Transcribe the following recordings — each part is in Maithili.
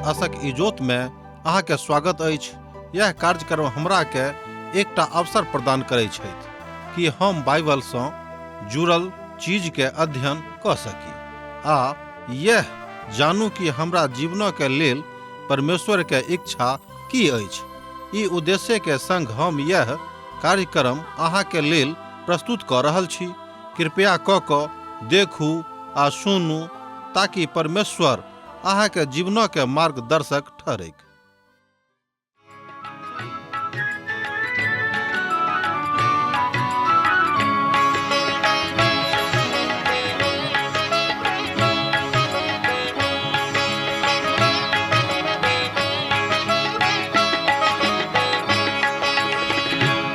आशक इजोत में अहाँ के स्वागत अछि। यह कार्यक्रम हमरा के एकटा अवसर प्रदान करै छथि कि हम बाइबल सँ जुड़ल चीज के अध्ययन कऽ सकी आ यह जानू कि हमरा जीवन के लेल परमेश्वर के इच्छा की अछि। ई उद्देश्य के संग हम यह कार्यक्रम अहाँ के लेल प्रस्तुत कऽ रहल छी। कृपया कऽ कऽ देखू आ सुनू ताकि परमेश्वर अहाँ के जीवन के मार्गदर्शक ठहरैक।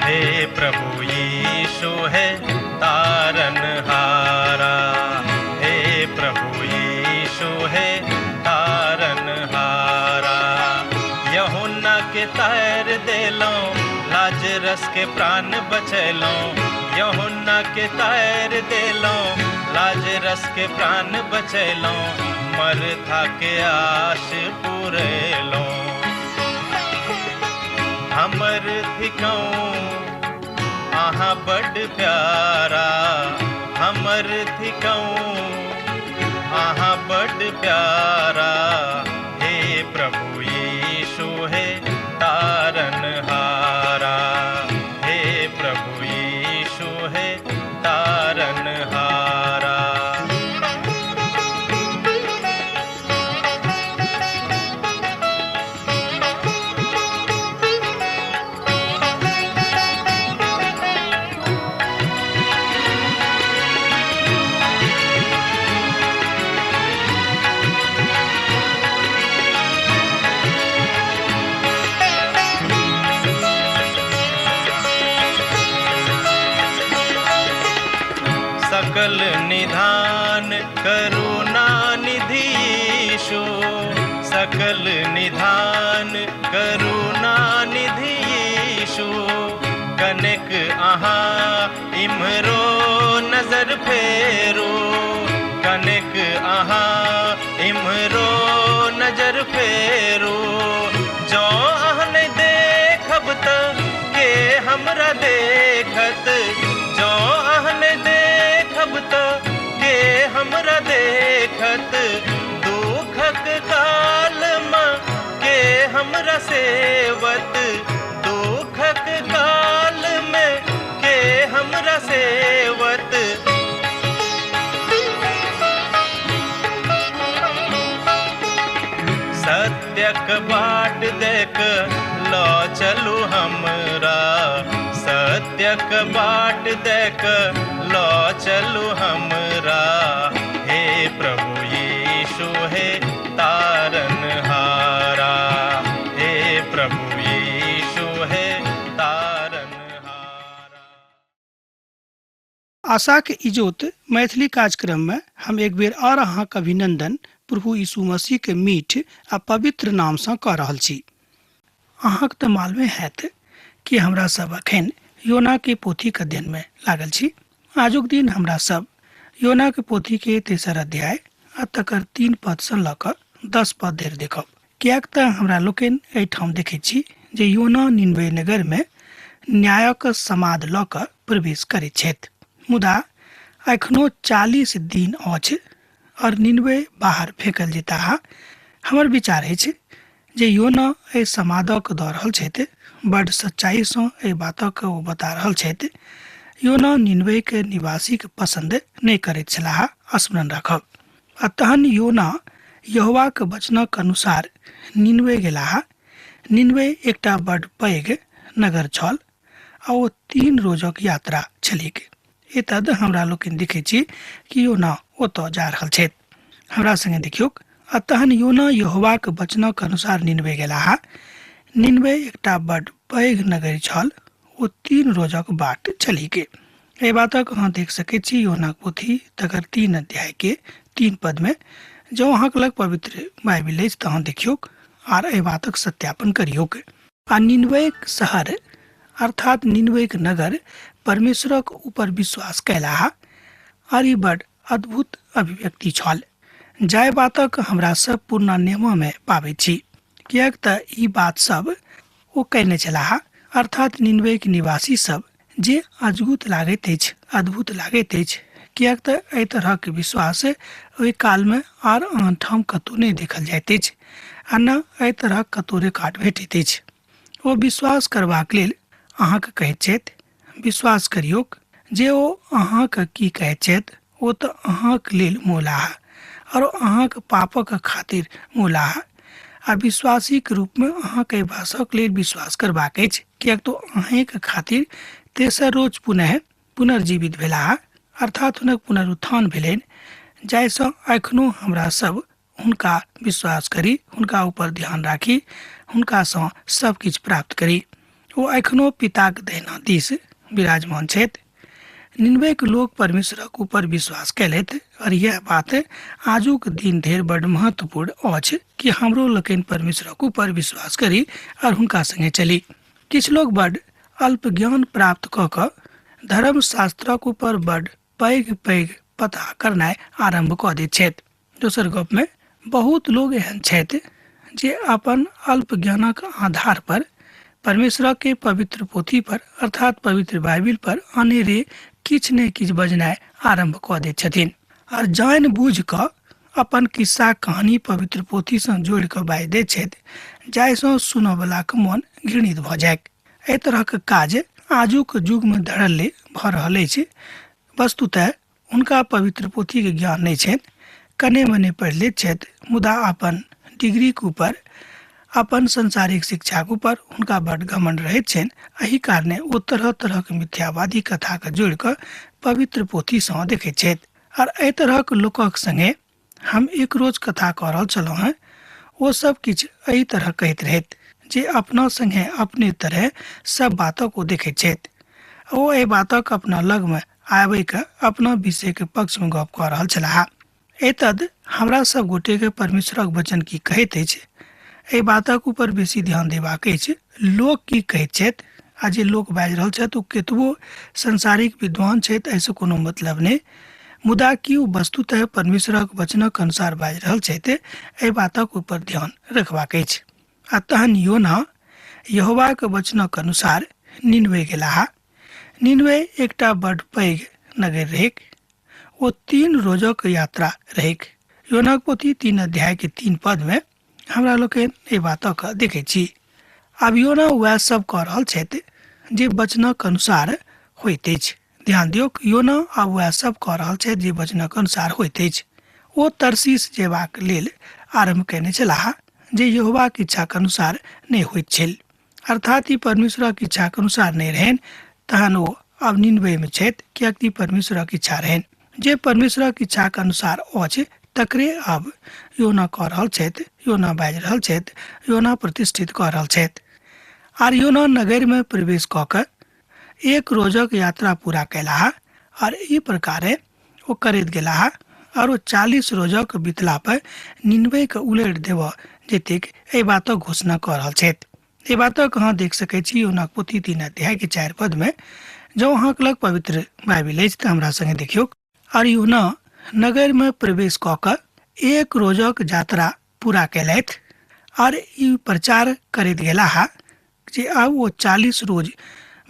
हे प्रभु यीशु हे तारन हारा, हे प्रभु यीशु हे तारन हारा। यूहन्ना के तार देलौं, लाजरस के प्राण बचैलौं। यूहन्ना के तार देलौं, लाजरस के प्राण बचैलौं। मरथा के आश पुरेलौं। हमर थिकौं अहाँ बड प्यारा, हमर थिकौं अहाँ बड प्यारा। हे प्रभु यीशु हे तारन हारा, हे प्रभु यीशु हे तारन हारा। सकल निधान करुणा निधि यीशु, सकल निधान करुणा निधि यीशु। कनेक अहाँ इम्हरो नजर फेरू, कनेक अहाँ इम्हरो नजर फेरू। जँ अहाँ नहि देखब त के हमरा देखत, जँ अहाँ नहि देखब त के हमरा देखत। दुखक काल मे के हमरा सेवत, दुखक काल मे के हमरा सेवत। सत्यक बाट देख ल चलू हमरा, सत्यक बाट देख ल चलू हमरा। हे प्रभु यीशु हे तारन हारा, हे प्रभु यीशु हे तारन हारा। आशाक इजोत मैथिली कार्यक्रम में हम एक बेर और अहाँक अभिनंदन प्रभु यीशु मसीह के मीठ आ पवित्र नाम सँ कऽ रहल छी। अहाँक तऽ मालूमे हैत कि हमरा सब अखन योना के पोथी के अध्ययन में लागल छी। आजुक दिन हमरा सब योना के पोथी के तेसर अध्याय आ तकर 3 पद सँ लऽ कऽ 10 पद धरि देखब, किएक तऽ हमरा लोकनि एहिठाम देखैत छी जे योना निनवे नगर में न्यायक समाद लऽ कऽ प्रवेश करैत छथि, मुदा एखनो 40 दिन अछि और निनवे बाहर फेकल जेताह। हमर विचार अछि जे योना एहि समादक दऽ रहल छथि, बड सच्चाई सँ एहि बातक ओ बता रहल छथि। योना निनवे के निवासी के पसंद नहि करैत छलाह, स्मरण राखब। आ तहन योना यहोवाक वचनक अनुसार निनवे गेलाह। निनवे एकटा बड पैघ नगर छल आ ओ 3 रोजक यात्रा छलैक। एतद हमरा लोकनि देखै छी कि योना ओतऽ जा रहल छथि। हमरा संगे देखियौक। आ तहन योना यहोवाक वचनक अनुसार निनवे गेलाह। निनवे एकटा बड पैघ नगरी छल, ओ 3 रोजक बाट छलैक। एहि बातक अहाँ देख सकैत छी योनाक पोथी तकर 3 अध्याय के 3 पद में। जँ अहाँक लग पवित्र बाइबिल अछि तऽ अहाँ देखियौक आर एहि बातक सत्यापन करियौक। आ निनवेक शहर अर्थात निनवेक नगर परमेश्वरक ऊपर विश्वास कयलाह। आर ई बड अद्भुत अभिव्यक्ति छल जाहि बातक हमरा सब पुरना नियममे पाबैत छी, किएक तऽ ई बात सब ओ कयने छलाह, अर्थात निनवेके निवासी सब, जे अजगुत लागैत अछि, अद्भुत लागैत अछि, किएक तऽ एहि तरहक विश्वास ओहि कालमे आर आन ठाम कतहु नहि देखल जाइत अछि आ ने एहि तरहक कतहु रिकॉर्ड भेटैत अछि। ओ विश्वास करबाक लेल अहाँके कहैत छथि, विश्वास करियौक जे ओ अहाँके की कहैत छथि, ओ तऽ अहाँके लेल मोलाह आओर अहाँके पापक खातिर मोलाह आ विश्वासीके रूपमे अहाँके एहि भाषाक लेल विश्वास करबाक अछि, किएक तऽ अहीँके खातिर तेसर रोज पुनः पुनर्जीवित भेलाह, अर्थात हुनक पुनरुत्थान भेलनि, जाहिसँ एखनो हमरा सब हुनका विश्वास करी, हुनका ऊपर ध्यान राखी, हुनकासँ सब किछु प्राप्त करी। ओ एखनो पिताक दहिना दिस विराजमान छथि। निनवेके लोक परमेश्वरक ऊपर विश्वास कयलथि और यह बात आजुक दिन धरि बड महत्वपूर्ण अछि कि हमरो लोकनि परमेश्वरक ऊपर विश्वास करी और हुनका संगे चली। किछु लोक बड अल्प ज्ञान प्राप्त कऽ कऽ धर्मशास्त्रक ऊपर बड पैघ पैघ पता करनाइ आरम्भ कऽ दैत छथि। दोसर गपमे बहुत लोग एहन छथि जे अपन अल्प ज्ञानक आधार पर परमेश्वरके पवित्र पोथी पर अर्थात पवित्र बाइबिल पर अनेरे किछु ने किछु बजनाइ आरम्भ कऽ दैत छथिन आर जानि बुझि कऽ अपन किस्सा कहानी पवित्र पोथीसँ जोड़ि कऽ बाजि दैत छथि, जाहिसँ सुनऽवलाके मन घृणित भऽ जाय। एहि तरहक काज आजुक युगमे धड़ल्ले भऽ रहल अछि। वस्तुतः हुनका पवित्र पोथीके ज्ञान नहि छनि, कने मने पढ़ि लैत छथि, मुदा अपन डिग्रीके ऊपर अपन सांसारिक शिक्षाके ऊपर हुनका बड्ड घमंड रहैत छनि। एहि कारणे ओ तरह तरहक मिथ्यावादी कथाके जोड़ि कऽ पवित्र पोथीसँ देखैत छथि। आर एहि तरहक लोकक संगे हम एक रोज कथा कऽ रहल छलहुँ हेँ, ओ सब किछु एहि तरह कहैत रहैत जे अपना संगे अपने तरह सब बातक ओ देखैत छथि। ओ एहि बातक अपना लगमे आबिके अपना विषयके पक्षमे गप कऽ रहल छलाह। एतद हमरा सब गोटेके परमेश्वरक वचन की कहैत अछि एहि बातक ऊपर बेसी ध्यान देबाक अछि। लोक की कहैत छथि आ जे लोक बाजि रहल छथि ओ केतबो सांसारिक विद्वान छथि एहिसँ कोनो मतलब नहि, मुदा की ओ वस्तुतः परमेश्वरक वचनक अनुसार बाजि रहल छथि एहि बातक ऊपर ध्यान रखबाक अछि। आ तहन योना यहोवाक वचनक अनुसार निनवे गेलाह। निनवे एकटा बड पैघ नगर रहैक। ओ 3 रोजक यात्रा रहैक। योनाक पोथी 3 अध्याय के 3 पद में हमरा लोकनि एहि बातक देखै छी। आब योना वएह सब कऽ रहल छथि जे वचनक अनुसार होइत अछि। ध्यान दियौक, योना आब वएह सब कऽ रहल छथि जे वचनक अनुसार होइत अछि। ओ तरसीस जेबाक लेल आरम्भ कयने छलाह जे यहोवाक इच्छाक अनुसार नहि होइत छल, अर्थात ई परमेश्वरक इच्छाक अनुसार नहि रहनि। तहन ओ आब निनवेमे छथि, किएक ई परमेश्वरक इच्छा रहनि। जे परमेश्वरक इच्छाक अनुसार अछि तकरे आब योना कऽ रहल छथि, योना बाजि रहल छथि, योना प्रतिष्ठित कऽ रहल छथि। आर योना नगरमे प्रवेश कऽ कऽ 1 रोजक यात्रा पूरा कयलाह आर एहि प्रकारे ओ करैत गेलाह आर ओ 40 रोजक बितला पर निनवेके उलटि देबऽ जतेक एहि बातक घोषणा कऽ रहल छथि। एहि बातक अहाँ देख सकै छी योनाक पोथी 3 अध्याय के 4 पद में। जँ अहाँके लग पवित्र बाइबिल अछि तऽ हमरा संगे देखियौ। आर योना नगर में प्रवेश कऽ कऽ 1 रोजक यात्रा पूरा कयलथि आर ई प्रचार करैत गेलाह जे आब ओ 40 रोज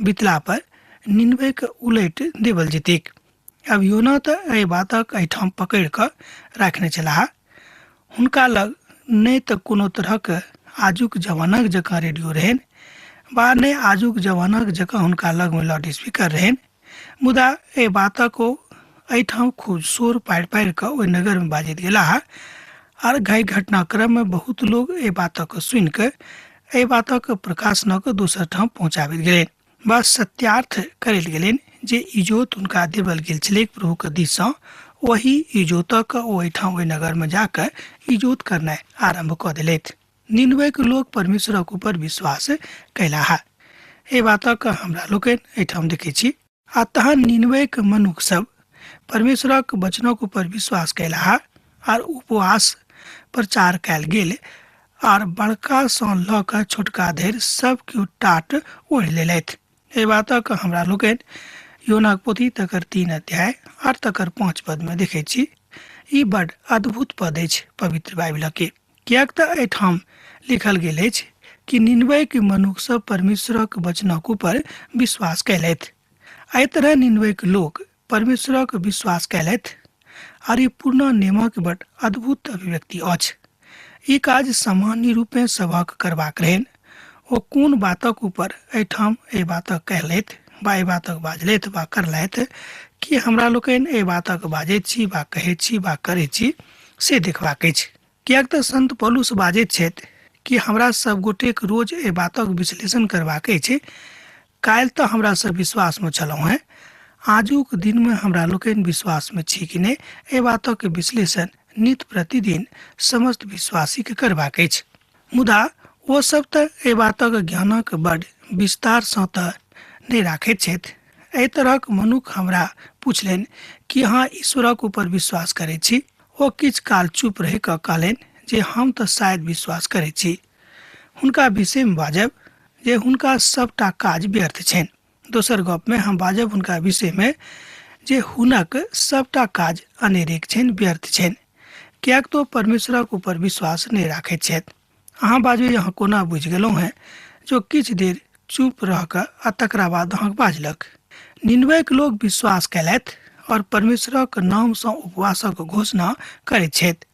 बितला पर निनवेके उलटि देबल जेतैक। आब योना तऽ एहि बातक एहिठाम पकड़ि कऽ राखने छलाह। हुनका लग नहि तऽ कोनो तरहक आजुक जमानाक जकाँ रेडियो रहनि वा नहि आजुक जमानाक जकाँ हुनका लगमे लाउड स्पीकर रहनि, मुदा एहि बातक ओ एहिठाम खूब शोर पारि पारि कऽ ओहि नगरमे बाजैत गेलाह। आर घाइ घटनाक्रममे बहुत लोग एहि बातक सुनि कऽ एहि बातक प्रकाशनक दोसर ठाम पहुँचाबैत गेलनि बस सत्यार्थ करैत गेलनि जे इजोत हुनका देवल गेल छलैक प्रभुके दिससँ, ओही इजोतक ओ एहिठाम ओहि नगरमे जाकऽ इजोत करनाइ आरम्भ कऽ देलथि। निनवेके लोक परमेश्वरक ऊपर विश्वास कयलाह। एहि बातक हमरा लोकनि एहिठाम देखै छी। आ तहन निनवेके मनुख सब परमेश्वरक वचनक ऊपर विश्वास कयलाह आर उपवास प्रचार कयल गेल आर बड़कासँ लऽ कऽ छोटका धरि सब केओ टाट ओढ़ि लेलथि। एहि बातक हमरा लोकनि योनाक पोथी तकर 3 अध्याय आर तकर 5 पदमे देखै छी। ई बड अद्भुत पद अछि पवित्र बाइबलके, किएक तऽ एहिठाम लिखल गेल अछि कि निनवेके मनुख सब परमेश्वरक वचनक ऊपर विश्वास कयलथि। एहि तरह निनवेके लोक परमेश्वरक विश्वास कयलथि आर ई पूर्ण नियमक बड अद्भुत अभिव्यक्ति अछि। ई काज सामान्य रूपे सभक करबाक रहनि। ओ कोन बातक ऊपर एहिठाम एहि बातक कहलथि वा एहि बातक बाजलथि वा करलथि कि हमरा लोकनि एहि बातक बाजैत छी वा कहैत छी वा करैत छी से देखबाक अछि। किएक तऽ संत पौलुस बाजैत छथि कि हमरा सब गोटेक रोज एहि बातक विश्लेषण करबाक अछि। काल्हि तऽ हमरा सब विश्वासमे छलहुँ हेँ, आजुक दिनमे हमरा लोकनि विश्वासमे छी कि नहि, एहि बातक विश्लेषण नित प्रतिदिन समस्त विश्वासीके करबाक अछि। मुदा ओ सब तऽ एहि बातक ज्ञानक बड विस्तारसँ तऽ नहि राखैत छथि। एहि तरहक मनुख हमरा पुछलनि कि अहाँ ईश्वरक ऊपर विश्वास करैत छी? ओ किछु काल चुप रहि कऽ कहलनि जे हम तऽ शायद विश्वास करैत छी। हुनका विषयमे बाजब जे हुनका सबटा काज व्यर्थ छनि। दोसर गपमे हम बाजब हुनका विषयमे जे हुनक सबटा काज अनेरेक छनि, व्यर्थ छनि, किएक तऽ परमेश्वरक ऊपर विश्वास नहि राखैत छथि। अहाँ बाजू अहाँ कोना बुझि गेलहुँ हेँ? जो किछु देर चुप रह कऽ आ तकरा बाद अहाँके बाजलक। निनवेके लोक विश्वास कयलथि और परमेश्वरक नामसँ उपवासक घोषणा करैत छथि।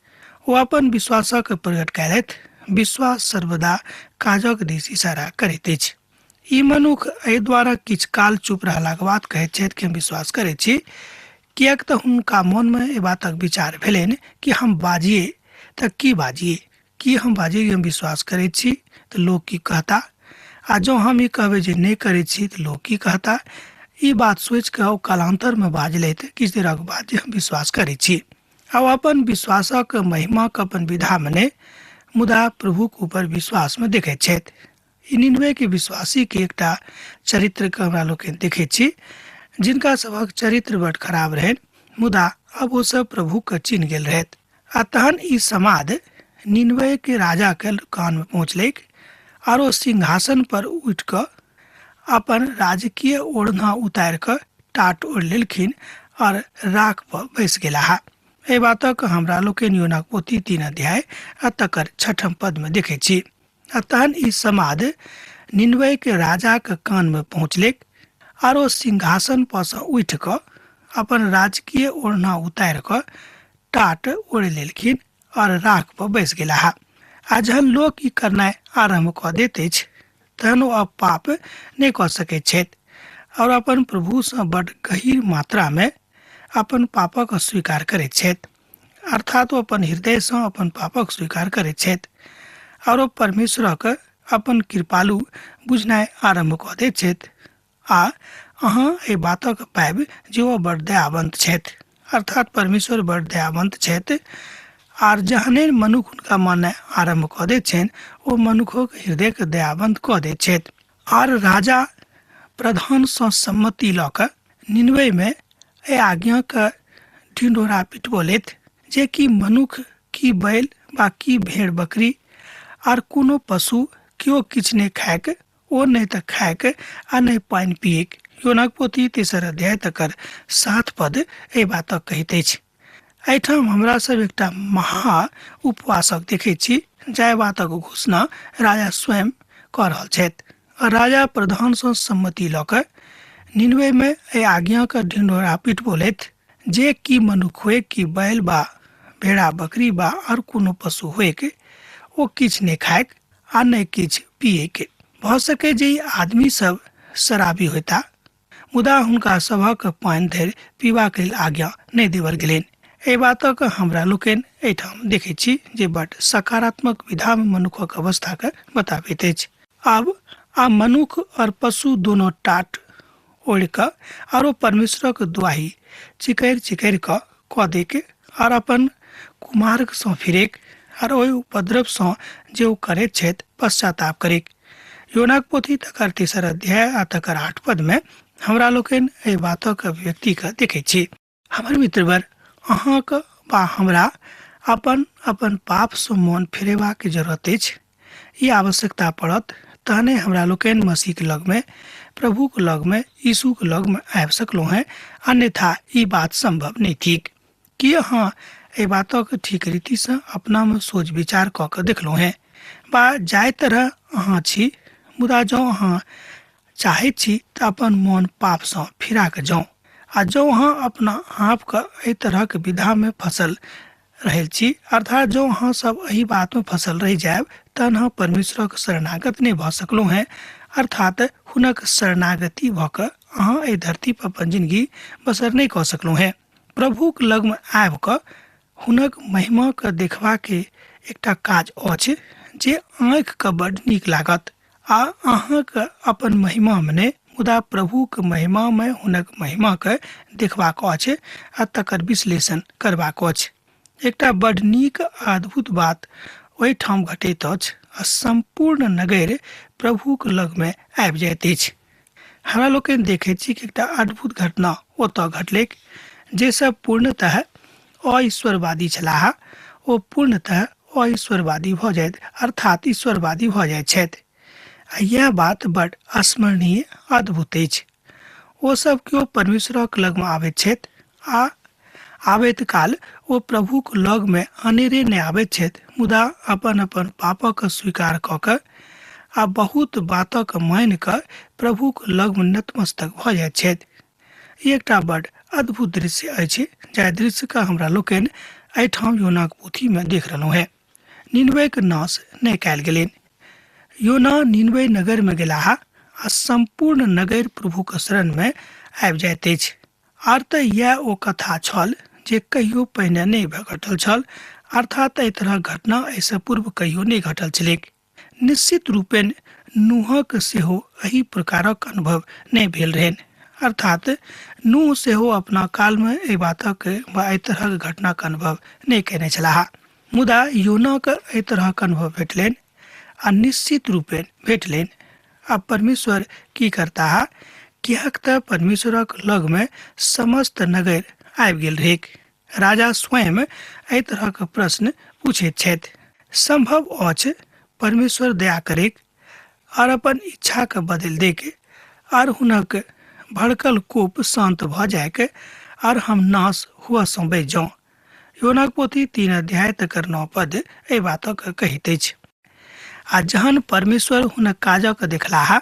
ओ अपन विश्वासक प्रकट कयलथि। विश्वास सर्वदा काजक दिस इशारा करैत अछि। ई मनुख एहि द्वारा किछु काल चुप रहलाक बाद कहैत छथि कि हम विश्वास करैत छी, किएक तऽ हुनका मोनमे एहि बातक विचार भेलनि कि हम बाजियै तऽ की बाजियै, की हम बाजियै हम विश्वास करैत छी तऽ लोक की कहता, आ जँ हम ई कहबै जे नहि करैत छी तऽ लोक की कहता। ई बात सोचि कऽ ओ कालान्तरमे बाजलथि किछु देरक बाद जे हम विश्वास करैत छी। आ ओ अपन विश्वासक महिमाक अपन विधामे नहि, मुदा प्रभुक ऊपर विश्वासमे देखैत छथि। ई निनवेके विश्वासीके एकटा चरित्रके हमरा लोकनि देखैत छी, जिनका सभक चरित्र बड खराब रहनि, मुदा आब ओ सब प्रभुके चिन्ह गेल रहथि। आ तहन ई समाद निनवेके राजाके कानमे पहुँचलैक आर ओ सिंहासन पर उठि कऽ अपन राजकीय ओढ़ना उतारि कऽ टाट ओढ़ि लेलखिन और राख पर बैस गेलाह। एहि बातक हमरा लोकनि योनाक पोथी 3 अध्याय आ तकर 6 पदमे देखैत छी। आ तहन ई समाद निनवेके राजाक कानमे पहुँचलैक आर ओ सिंहासन पर सँ उठि कऽ अपन राजकीय ओढ़ना उतारि कऽ टाट ओढ़ि लेलखिन और राख पर बैस गेलाह। आ जहन लोक ई करनाइ आरम्भ कऽ दैत अछि तहन ओ अब पाप नहि कऽ सकैत छथि और अपन प्रभुसँ बड गहीर मात्रामे अपन पापक स्वीकार करैत छथि। अर्थात ओ अपन हृदयसँ अपन पापक स्वीकार करैत छथि और ओ परमेश्वरक अपन कृपालु बुझनाइ आरम्भ कऽ दैत छथि। आ अहाँ एहि बातक पाबि जे ओ बड़ दयावंत छथि, अर्थात परमेश्वर बड़ दयावंत छथि। आर जहने मनुख हुनका माननाइ आरम्भ कऽ दैत छनि ओ मनुखक हृदयके दयावंत कऽ दैत छथि। आर राजा प्रधानसँ सम्मति लऽ कऽ निनवेमे एहि आज्ञाके ढिंढोरा पिटबौलथि जे कि मनुख की बैल वा की भेड़ बकरी आर कोनो पशु केओ किछु नहि खायके, ओ नहि तऽ खायके आ नहि पानि पियैके। योनाक पोथी 3 अध्याय तकर 7 पद एहि बातक कहैत अछि। एहिठाम हमरा सब एकटा महा उपवासक देखैत छी, जाहि बातक घोषणा राजा स्वयं कऽ रहल छथि। आ राजा प्रधानसँ सम्मति लऽ कऽ निनवेमे एहि आज्ञाके ढिंढोरा पिटबौलथि जे कि मनुख होय कि बैल बा भेड़ा बकरी बा आर कोनो पशु होइक, ओ किछु नहि खायक आ नहि किछु पियैक। भऽ सकै जे ई आदमी सब शराबी होइता, मुदा हुनका सभक पानि धरि पीबाक लेल आज्ञा नहि देवल गेलनि। एहि बातक हमरा लोकनि एहिठाम देखैत छी जे बड सकारात्मक विधामे मनुखक अवस्थाके बताबैत अछि। आब आ मनुख और पशु दोनो टाट ओढ़ि कऽ आरो परमेश्वरक दुआही चिकरि चिकरि कऽ कऽ दैक आर अपन कुमार्गसँ फिरेक आर ओहि उपद्रवसँ जे ओ करैत छथि पश्चाताप करेक। योनाक पोथी तकर 3 अध्याय आ तकर 8 पदमे हमरा लोकनि एहि बातक अभिव्यक्तिके देखैत छी। हमर मित्रवर, अहाँके वा हमरा अपन अपन पापसँ मोन फिरेबाक जरूरत अछि। ई आवश्यकता पड़त तहने हमरा लोकनि मसीहके लगमे, प्रभुके लगमे, यीशुके लगमे आबि सकलहुँ हेँ, अन्यथा ई बात सम्भव नहि थिक। की अहाँ एहि बातक ठीक रीतिसँ अपनामे सोच विचार कऽ कऽ देखलहुँ हेँ बा जाहि तरह अहाँ छी, मुदा जँ अहाँ चाहैत छी तऽ अपन मोन पापसँ फिरा कऽ जाउ। आ जँ अहाँ अपना आपके एहि तरहक विधामे फसल रहल छी, अर्थात जँ अहाँ सब एहि बातमे फसल रहि जायब, तहन अहाँ परमेश्वरक शरणागत नहि भऽ सकलहुँ हेँ। अर्थात हुनक शरणागति भऽ कऽ अहाँ एहि धरती पर अपन जिंदगी बसर नहि कऽ सकलहुँ हेँ। प्रभुक लगमे आबि कऽ हुनक महिमाके देखबाके एकटा काज अछि जे आँखिके बड्ड नीक लागत आ अहाँके अपन महिमामे नहि, मुदा प्रभुक महिमामे हुनक महिमाके देखबाक अछि आ तकर विश्लेषण करबाक अछि। एकटा बड्ड नीक आ अद्भुत बात ओहिठाम घटैत अछि आ सम्पूर्ण नगर प्रभुक लगमे आबि जाइत अछि। हमरा लोकनि देखैत छी कि एकटा अद्भुत घटना ओतऽ घटलैक। जे सब पूर्णतः अईश्वरवादी छलाह ओ पूर्णतः अईश्वरवादी भऽ जाइत, अर्थात ईश्वरवादी भऽ जाइत छथि। आ इएह बात बड स्मरणीय अद्भुत अछि। ओ सब केओ परमेश्वरक लगमे आबैत छथि आ आबैत काल ओ प्रभुक लगमे अनेरे नहि आबैत छथि, मुदा अपन अपन पापक स्वीकार कऽ कऽ आ बहुत बातक मानि कऽ प्रभुक लगमे नतमस्तक भऽ जाइत छथि। ई एकटा बड अद्भुत दृश्य अछि, जाहि दृश्यके हमरा लोकनि एहिठाम योनाक पोथीमे देख रहलहुँ हेँ। निनवेक नाश नहि कयल गेलनि। योना निनवे नगरमे गेलाह आ सम्पूर्ण नगर प्रभुक शरणमे आबि जाइत अछि। आर तऽ इएह ओ कथा छल जे कहियो पहिने नहि घटल छल, अर्थात एहि तरहक घटना एहिसँ पूर्व कहियो नहि घटल छलैक। निश्चित रूपेण नूहक सेहो एहि प्रकारक अनुभव नहि भेल रहनि, अर्थात नूह सेहो अपना कालमे एहि बातक वा एहि तरहक घटनाक अनुभव नहि कयने छलाह, मुदा योनाक एहि तरहक अनुभव भेटलनि आ निश्चित रूपेण भेटलनि। आब परमेश्वर की करताह? किएक तऽ परमेश्वरक लगमे समस्त नगर आबि गेल रहैक। राजा स्वयं एहि तरहक प्रश्न पूछैत छथि। सम्भव अछि परमेश्वर दया करैक आर अपन इच्छाके बदलि दैक आर हुनक भड़कल कोप शान्त भऽ जाइक आर हम नाश हुअ सँ बचि जाउ। योनाक पोथी 3 अध्याय तकर 9 पद एहि बातक कहैत अछि। आ जहन परमेश्वर हुनक काजक देखलाह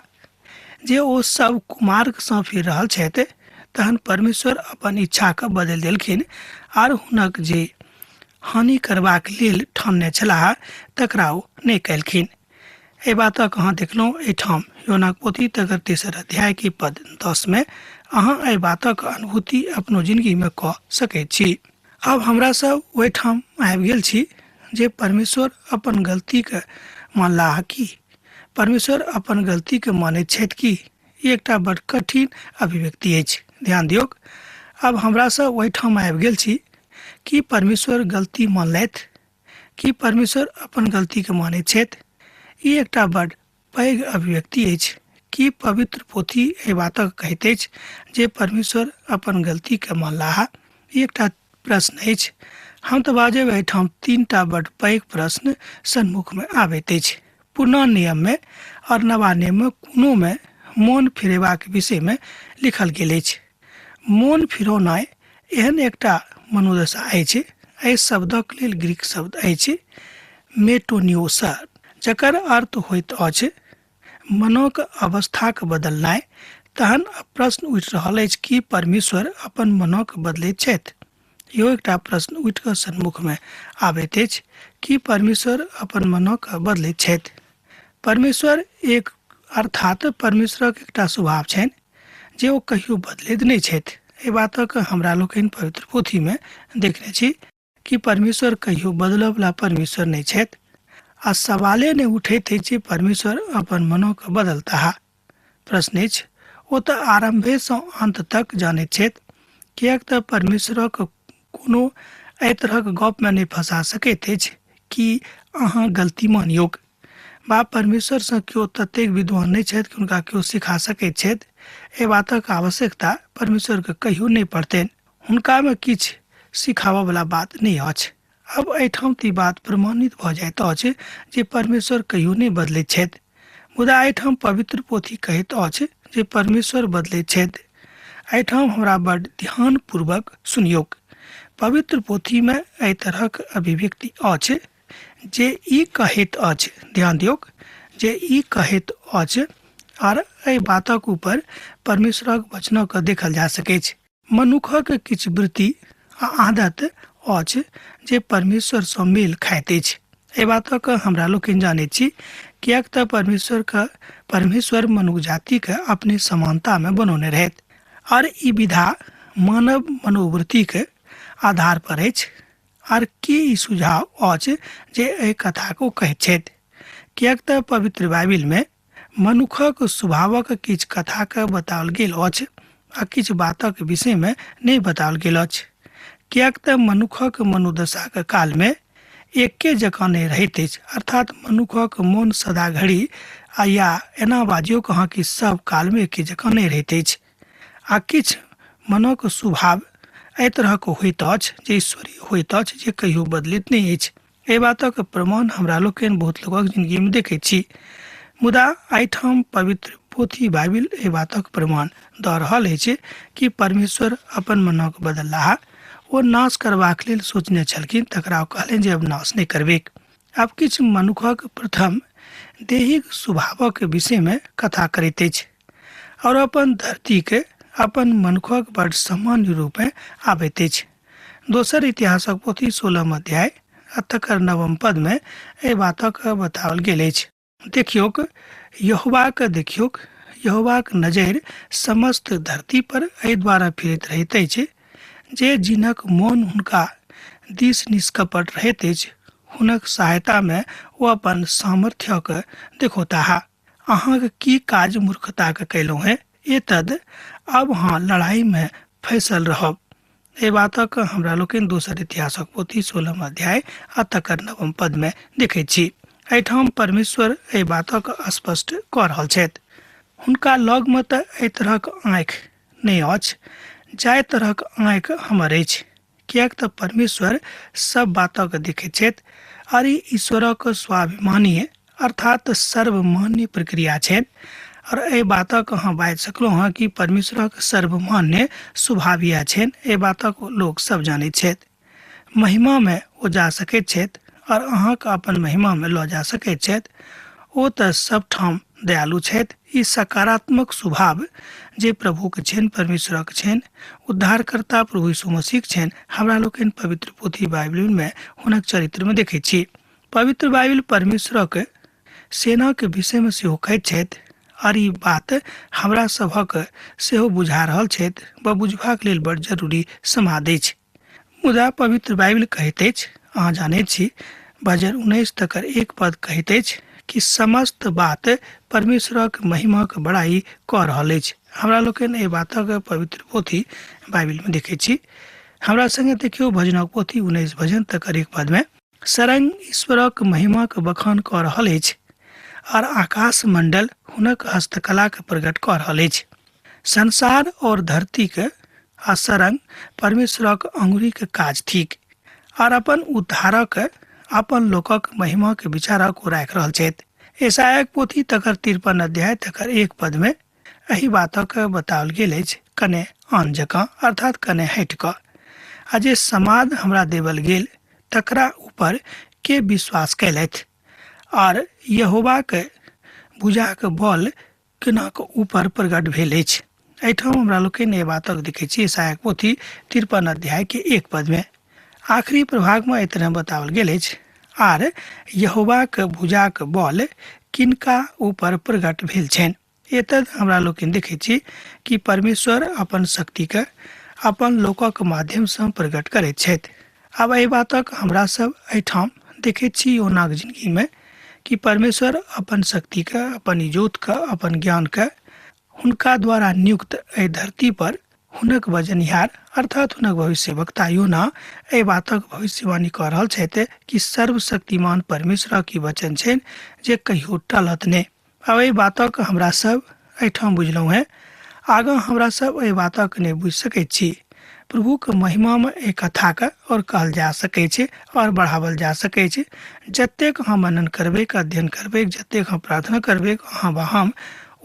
जे ओ सब कुमार्गसँ फिर रहल छथि, तहन परमेश्वर अपन इच्छाके बदलि देलखिन आर हुनक जे हानि करबाक लेल ठानने छलाह तकरा ओ नहि कयलखिन। एहि बातक अहाँ देखलहुँ एहिठाम योनाक पोथी तकर 3 अध्याय के पद 10 में अहाँ एहि बातक अनुभूति अपनो जिंदगी में कऽ सकैत छी। आब हमरा सब ओहिठाम आबि गेल छी जे परमेश्वर अपन गलतीके मानलाह की? परमेश्वर अपन गलतीके मानैत छथि की? ई एकटा बड़ कठिन अभिव्यक्ति अछि। ध्यान दियौक, आब हमरा सब ओहिठाम आबि गेल छी कि परमेश्वर गलती मानलथि? की परमेश्वर अपन गलतीके मानैत छथि? ई एकटा बड़ पैघ अभिव्यक्ति अछि। की पवित्र पोथी एहि बातक कहैत अछि जे परमेश्वर अपन गलतीके मानलाह? ई एकटा प्रश्न अछि। हम तऽ बाजब एहिठाम 3टा बड़ पैघ प्रश्न सन्मुखमे आबैत अछि। पुरना नियममे आओर नवा नियममे कोनोमे मोन फिरेबाक विषयमे लिखल गेल अछि। मोन फिरौनाइ एहन एकटा मनोदशा अछि। एहि शब्दक लेल ग्रीक शब्द अछि मेटोनियोस, जकर अर्थ होइत अछि मनोक अवस्थाक बदलनाइ। तहन प्रश्न उठि रहल अछि कि परमेश्वर अपन मनोक बदलैत छथि? इहो एकटा प्रश्न उठि कऽ सन्मुखमे आबैत अछि कि परमेश्वर अपन मनोक बदलैत छथि? परमेश्वर एक अर्थात परमेश्वरक एकटा स्वभाव छनि जे ओ कहियो बदलैत नहि छथि। एहि बातक हमरा लोकनि पवित्र पोथीमे देखने छी कि परमेश्वर कहियो बदलऽवला परमेश्वर नहि छथि आ सवाले नहि उठैत अछि जे परमेश्वर अपन मनोके बदलताह। प्रश्न अछि, ओ तऽ आरम्भेसँ अन्त तक जानैत छथि, किएक तऽ परमेश्वरक कोनो एहि तरहक गपमे नहि फँसा सकैत अछि कि अहाँ गलती मानियौक। बा परमेश्वरसँ केओ ततेक विद्वान नहि छथि कि हुनका केओ सिखा सकैत छथि। एहि बातक आवश्यकता परमेश्वरके कहियो नहि पड़तनि। हुनकामे किछु सिखाबऽवला बात नहि अछि। अब एहिठाम तऽ ई बात प्रमाणित भऽ जाइत अछि जे परमेश्वर कहियो नहि बदलैत छथि, मुदा एहिठाम पवित्र पोथी कहैत अछि जे परमेश्वर बदलैत छथि। एहिठाम हमरा बड ध्यानपूर्वक सुनियौक। पवित्र पोथीमे एहि तरहक अभिव्यक्ति अछि जे ई कहैत अछि, ध्यान दियौक, जे ई कहैत अछि आर एहि बातक ऊपर परमेश्वरक वचनक देखल जा सकैछ। मनुखक किछु वृत्ति आ आदत अछि जे परमेश्वरसँ मेल खाइत अछि। एहि बातक हमरा लोकनि जानैत छी, किएक तऽ परमेश्वर मनुख जातिके अपने समानतामे बनौने रहैत आर ई विधा मानव मनोवृत्तिके आधार पर अछि। आर की ई सुझाव अछि जे एहि कथाक ओ कहैत छथि, किएक तऽ पवित्र बाइबिलमे मनुखक स्वभावक किछु कथाके बताओल गेल अछि आ किछु बातक विषयमे नहि बताओल गेल अछि, किएक तऽ मनुखक मनोदशाक कालमे एके जकाँ नहि रहैत अछि। अर्थात मनुखक मोन सदा घड़ी आ या एना बाजियौ अहाँ कि सब कालमे एके जकाँ नहि रहैत अछि आ किछु मनक स्वभाव एहि तरहक होइत अछि जे ईश्वरीय होइत अछि, जे कहियो बदलैत नहि अछि। एहि बातक प्रमाण हमरा लोकनि बहुत लोकक जिंदगीमे देखैत छी। मुदा एहिठाम पवित्र पोथी बाइबिल एहि बातक प्रमाण दऽ रहल अछि कि परमेश्वर अपन मनक बदललाह। ओ नाश करबाक लेल सोचने छलखिन, तकरा ओ कहलनि जे अब नाश नहि करबेक। आब किछु मनुखक प्रथम दैहिक स्वभावक विषयमे कथा करैत अछि और अपन धरतीके अपन मनुखक बड सामान्य रूपे आबैत अछि। दोसर इतिहासक पोथी 16 अध्याय आ तकर 9 पदमे एहि बातक बताओल गेल अछि। देखियौक यहोवाक, देखियौक यहोवाक नजरि समस्त धरती पर एहि द्वारा फिरैत रहैत अछि जे जिनक मोन हुनका दिस निष्कपट रहैत अछि हुनक सहायतामे ओ अपन सामर्थ्यक देखौताह। अहाँके की काज मूर्खताके कयलहुँ हेँ, एतद आब अहाँ लड़ाइमे फैसल रहब। एहि बातक हमरा लोकनि दोसर इतिहासक पोथी 16 अध्याय आ तकर 9 पदमे देखैत छी। एहिठाम परमेश्वर एहि बातक स्पष्ट कऽ रहल छथि। हुनका लगमे तऽ एहि तरहक आँखि नहि अछि जाहि तरहक आँखि हमर अछि, किएक तऽ परमेश्वर सब बातक देखैत छथि आर ई ईश्वरक स्वाभिमानीय अर्थात सर्वमान्य प्रक्रिया छनि। और एहि बातक अहाँ बाजि सकलहुँ हँ कि परमेश्वरक सर्वमान्य स्वभाव इएह छनि, एहि बातक लोक सब जानैत छथि। महिमामे ओ जा सकैत छथि और अहाँके अपन महिमामे लऽ जा सकैत छथि। ओ तऽ सबठाम दयालु छथि। ई सकारात्मक स्वभाव जे प्रभुके छनि, परमेश्वरक छनि, उद्धारकर्ता प्रभु यीशु मसीहक छनि, हमरा लोकनि पवित्र पोथी बाइबिलमे हुनक चरित्रमे देखैत छी। पवित्र बाइबिल परमेश्वरक सेनाके विषयमे सेहो कहैत छथि आर ई बात हमरा सभक सेहो बुझा रहल छथि वा बुझबाक लेल बड़ जरूरी समाद अछि। मुदा पवित्र बाइबिल कहैत अछि, अहाँ जानैत छी, भजन 19 तकर 1 पद कहैत अछि कि समस्त बात परमेश्वरक महिमाक बड़ाई कऽ रहल अछि। हमरा लोकनि एहि बातक पवित्र पोथी बाइबिलमे देखैत छी। हमरा संगे देखियौ भजनक पोथी 19 भजन तकर 1 पदमे सरंग ईश्वरक महिमाक बखान कऽ रहल अछि आर आकाश मंडल हुनक हस्तकलाके प्रकट कऽ रहल अछि। संसार और धरतीके आ सरंग परमेश्वरक अंगुरीके काज थिक आर अपन उद्धारक अपन लोकक महिमाके विचारक ओ राखि रहल छथि। यशायाक पोथी तकर 53 अध्याय तकर 1 पदमे एहि बातक बताओल गेल अछि कने आन जकाँ, अर्थात कने हटि कऽ, आ जे समाद हमरा देवल गेल तकरा ऊपर के विश्वास कयलथि आर यहोवाक भुजाक बल केनाक ऊपर प्रकट भेल अछि। एहिठाम हमरा लोकनि एहि बातक देखै छी यशायाक पोथी 53 अध्याय के 1 पदमे। आखिरी प्रभागमे एहि तरह बताओल गेल अछि, आर यहोवाक भुजाक बल किनका ऊपर प्रकट भेल छनि। एतद हमरा लोकनि देखै छी कि परमेश्वर अपन शक्तिके अपन लोकक माध्यमसँ प्रकट करैत छथि। आब एहि बातक हमरा सब एहिठाम देखैत छी योनाक जिंदगीमे कि परमेश्वर अपन शक्तिके, अपन इजोतके, अपन ज्ञानके हुनका द्वारा नियुक्त एहि धरती पर हुनक बजनिहार अर्थात हुनक भविष्यवक्ता योना एहि बातक भविष्यवाणी कऽ रहल छथि कि सर्वशक्तिमान परमेश्वरक ई वचन छनि जे कहियो टलत नहि। आब एहि बातक हमरा सब एहिठाम बुझलहुँ हेँ, आगाँ हमरा सब एहि बातक नहि बुझि सकैत छी। प्रभुके महिमामे एहि कथाके आओर कहल जा सकै छै आओर बढ़ावल जा सकै छै। जतेक अहाँ मनन करबै, अध्ययन करबै, जतेक अहाँ प्रार्थना करबै, अहाँ वा हम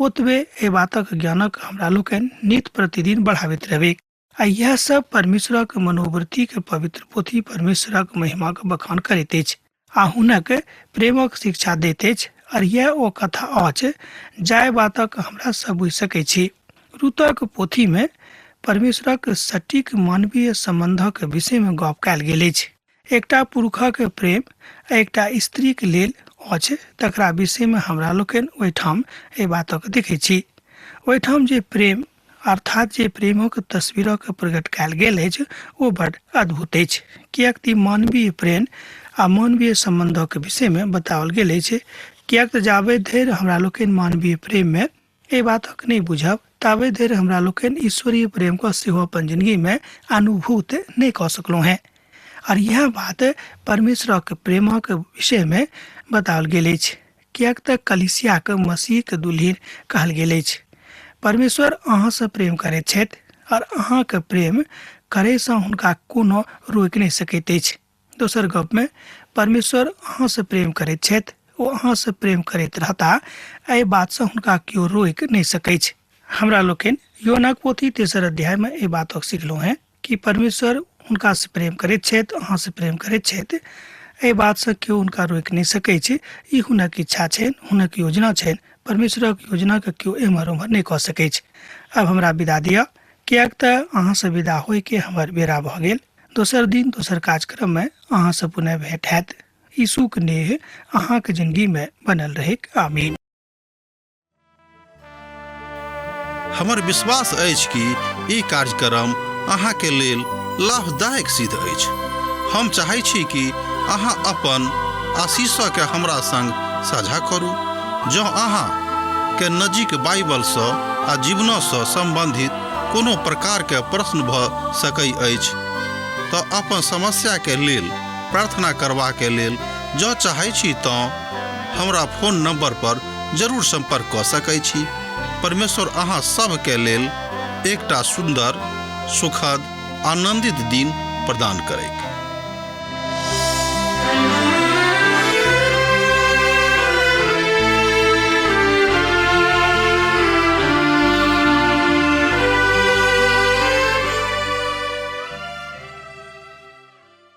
ओतबे एहि बातक ज्ञानक हमरा लोकनि नित प्रतिदिन बढ़ाबैत रहबै। आ इएह सब परमेश्वरक मनोवृत्तिके पवित्र पोथी परमेश्वरक महिमाक बखान करैत अछि आ हुनक प्रेमक शिक्षा दैत अछि। और यह ओ कथा अछि जाहि बातक हमरा सब बुझि सकै छी। रूतक पोथी में परमेश्वरक सटीक मानवीय संबंधक विषय में गप कयल गेल अछि। एकटा पुरुषक प्रेम आ एकटा स्त्रीक लेल अछि, तकरा विषय में हमरा लोकनि ओहिठाम एहि बातक देखै छी। ओहिठाम जे प्रेम अर्थात जे प्रेमक तस्वीरक प्रकट कयल गेल अछि ओ बड अद्भुत अछि, किएक तऽ मानवीय प्रेम आ मानवीय सम्बन्धक विषयमे बताओल गेल अछि। किएक तऽ जाबे धरि हमरा लोकनि मानवीय प्रेममे एहि बातक नहि बुझब ताबे धरि हमरा लोकनि ईश्वरीय प्रेमके सेहो अपन जिंदगीमे अनुभूत नहि कऽ सकलहुँ हेँ। और यह बात परमेश्वरक प्रेमक विषयमे बताओल गेल अछि, किएक तऽ कलिसियाके मसीहके दुल्हिन कहल गेल अछि। परमेश्वर अहाँसँ प्रेम करैत छथि और अहाँके प्रेम करैसँ हुनका कोनो रोकि नहि सकैत अछि। दोसर गपमे परमेश्वर अहाँसँ प्रेम करैत छथि, ओ अहाँसँ प्रेम करैत रहता, एहि बातसँ हुनका केओ रोकि नहि सकैछ। हमरा लोकनि योनाक पोथी 3 अध्यायमे एहि बातक सिखलहुँ हेँ कि परमेश्वर हुनकासँ प्रेम करैत छथि, अहाँसँ प्रेम करैत छथि, एहि बातसँ केओ हुनका रोकि नहि सकैछ। ई हुनक इच्छा छनि, हुनक योजना छनि। परमेश्वरक योजनाके केओ एम्हर ओम्हर नहि कऽ सकैछ। आब हमरा विदा दिअ, किएक तऽ अहाँसँ विदा होइके हमर बेरा भऽ गेल। दोसर दिन दोसर कार्यक्रममे अहाँसँ पुनः भेंट हैत। यीशुक नेह अहाँके जिंदगीमे बनल रहैक। आमीन। हमर विश्वास अछि कि ई कार्यक्रम अहाँके लेल लाभदायक सिद्ध अछि। हम चाहै छी कि अहाँ अपन आशीषके हमरा संग साझा करू। जँ अहाँ के नजीक बाइबलसँ आ जीवनसँ सम्बन्धित कोनो प्रकारके प्रश्न भऽ सकै अछि तऽ अपन समस्याके लेल प्रार्थना करबाके लेल जँ चाहै छी तँ हमरा फोन नंबर पर जरूर संपर्क कऽ सकै छी। परमेश्वर अहाँ सभके लेल एकटा सुन्दर, सुखद, आनंदित दिन प्रदान करैक।